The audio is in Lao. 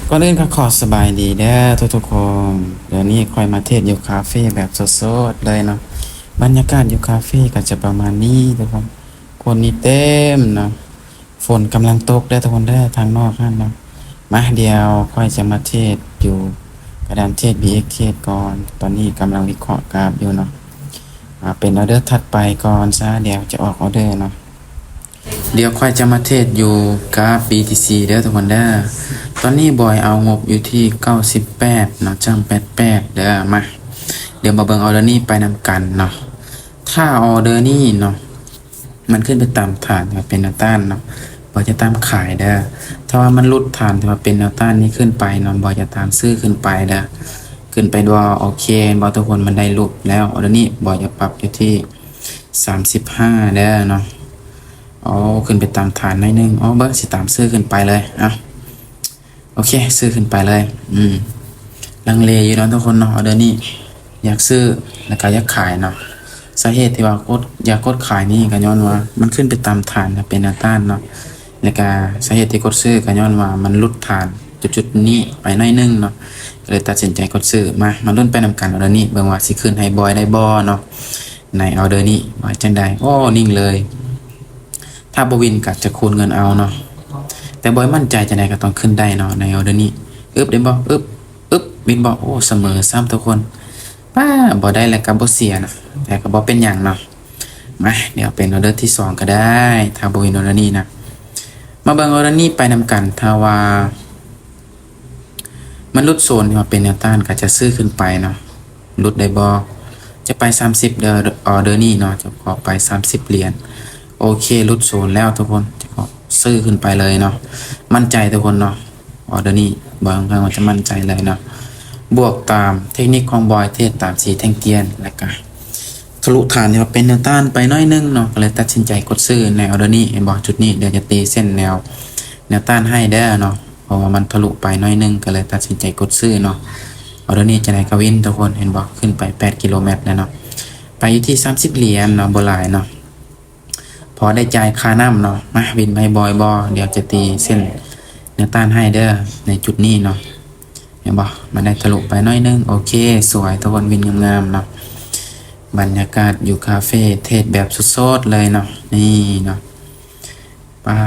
ກ່ອນອື່ນກໍຂໍສະບາຍດີເດີທຸກໆຄົນ. ດຽວນີ້ຂ້ອຍມາເທດຢູ່ຄາເຟແບບສົດໆເລີຍເນາະ. ບັນຍາກາດຢູ່ຄາເຟກໍຈະປະມານນີ້ທຸກຄົນ. ຄົນນີ້ເຕັມເນາະ. ຝົນກຳລັງຕົກເດີທຸກຄົນເດີ ທາງນອກຫັ້ນເນາະ. ມາ ດຽວຂ້ອຍຈະມາເທດຢູ່ກະດານເທດ ບີເອັກເທດກ່ອນ. ຕອນນີ້ກຳລັງວິເຄາະກຣາຟຢູ່ເນາະ. ອາ ເປັນອອເດີຖັດໄປກ່ອນຊະ ດຽວຈະອອກອອເດີເນາະ. ດຽວຂ້ອຍຈະມາເທດຢູ່ກຣາຟ ບີທີຊີ ເດີທຸກຄົນເດີ. ຕອນນີ້ບອຍເອົາງົບຢູ່ທີ່ເກົ້າສິບແປດເນາະ ຈ້ຳແປດແປດເດີ. ມາ ດຽວມາເບິ່ງອອເດີນີ້ໄປນຳກັນເນາະ. ຖ້າອອເດີນີ້ເນາະ ມັນຂຶ້ນໄປຕາມຖານທີ່ວ່າເປັນແນວຕ້ານເນາະ ບອຍຈະຕາມຂາຍເດີ. ຖ້າວ່າມັນຫຼຸດຖານທີ່ວ່າເປັນແນວຕ້ານນີ້ຂຶ້ນໄປເນາະ ບອຍຈະຕາມຊື້ຂຶ້ນໄປເດີ. ຂຶ້ນໄປບໍ່ ໂອເຄ ເຫັນບໍ່ທຸກຄົນ ມັນໄດ້ຫຼຸດແລ້ວ. ອອເດີນີ້ບອຍຈະປັບຢູ່ທີ່ສາມສິບຫ້າເດີເນາະ. ໂອ້ ຂຶ້ນໄປຕາມຖານໜ້ອຍໜຶ່ງ. ໂອ້ ເບິ່ງ ຊິຕາມຊື້ຂຶ້ນໄປເລີຍ. ເອົາ ໂອເຄ ຊື້ຂຶ້ນໄປເລີຍ. ອືມ ລັງເລຢູ່ເນາະທຸກຄົນເນາະ ອອເດີນີ້ ຢາກຊື້ ແລ້ວກໍຢາກຂາຍເນາະ. ສາເຫດທີ່ວ່າກົດ ຢາກກົດຂາຍນີ້ກໍຍ້ອນວ່າມັນຂຶ້ນໄປຕາມຖານ ເປັນແນວຕ້ານເນາະ. ແລ້ວກໍສາເຫດທີ່ກົດຊື້ກໍຍ້ອນວ່າມັນຫຼຸດຖານຈຸດໆນີ້ໄປໜ້ອຍໜຶ່ງເນາະ ກໍເລີຍຕັດສິນໃຈກົດຊື້. ມາ ມາລຸ້ນໄປນຳກັນ ອອເດີນີ້ ເບິ່ງວ່າຊິຂຶ້ນໃຫ້ບອຍໄດ້ບໍ່ເນາະ ໃນອອເດີນີ້ ວ່າຈັ່ງໃດ. ໂອ້ ນິ່ງເລີຍ. ຖ້າບໍ່ວິນກໍຈະຄູນເງິນເອົາເນາະ. ແຕ່ບອຍໝັ້ນໃຈຈັ່ງໃດກໍຕ້ອງຂຶ້ນໄດ້ເນາະ ໃນອອເດີນີ້. ອຶບ ໄດ້ບໍ່? ອຶບ ອຶບ ວິນບໍ່? ໂອ້ ສະເໝີຊ້ຳທຸກຄົນ. ປ້າ ບໍ່ໄດ້ແລ້ວກໍບໍ່ເສຍນະ ແຕ່ກໍບໍ່ເປັນຫຍັງເນາະ. ມາ ດຽວເປັນອອເດີທີສອງກໍໄດ້ ຖ້າບໍ່ວິນອອເດີນີ້ນະ. ມາເບິ່ງອອເດີນີ້ໄປນຳກັນ. ຖ້າວ່າມັນຫຼຸດໂຊນທີ່ວ່າເປັນແນວຕ້ານ ກໍຈະຊື້ຂຶ້ນໄປເນາະ. ຫຼຸດໄດ້ບໍ່? ຈະໄປສາມສິບເດີ ອອເດີນີ້ເນາະ ຈະຂໍໄປສາມສິບຫຼຽນ. ໂອເຄ ຫຼຸດໂຊນແລ້ວທຸກຄົນ ຈະຂໍຊື້ຂຶ້ນໄປເລີຍເນາະ. ໝັ້ນໃຈທຸກຄົນເນາະ ອອເດີນີ້ ບອຍຂ້ອນຂ້າງວ່າຈະໝັ້ນໃຈເລີຍເນາະ. ບວກຕາມເທັກນິກຂອງບອຍ ເທດຕາມສີແທ່ງທຽນ ແລ້ວກະທະລຸຖານທີ່ວ່າເປັນແນວຕ້ານໄປໜ້ອຍໜຶ່ງເນາະ ກໍເລີຍຕັດສິນໃຈກົດຊື້ໃນອອເດີນີ້. ເຫັນບໍ່? ຈຸດນີ້ ດຽວຈະຕີເສັ້ນແນວ ແນວຕ້ານໃຫ້ເດີເນາະ. ເພາະວ່າມັນທະລຸໄປໜ້ອຍໜຶ່ງ ກໍເລີຍຕັດສິນໃຈກົດຊື້ເນາະ. ອອເດີນີ້ຈັ່ງໃດກໍວິນທຸກຄົນ ເຫັນບໍ່? ຂຶ້ນໄປແປດກິໂລແມັດແລ້ວເນາະ. ໄປຢູ່ທີ່ສາມສິບຫຼຽນເນາະ ບໍ່ຫຼາຍເນາະ ພໍໄດ້ຈ່າຍຄ່ານ້ຳເນາະ. ມາ ວິນໃຫ້ບອຍບໍ່? ດຽວຈະຕີເສັ້ນແນວຕ້ານໃຫ້ເດີ ໃນຈຸດນີ້ເນາະ. ເຫັນບໍ່? ມັນໄດ້ທະລຸໄປໜ້ອຍໜຶ່ງ. ໂອເຄ ສວຍ ທຸກຄົນ ວິນງາມໆເນາະ. ບັນຍາກາດຢູ່ຄາເຟ ເທດແບບສົດໆເລີຍເນາະ. ນີ້ເນາະ ປ້າ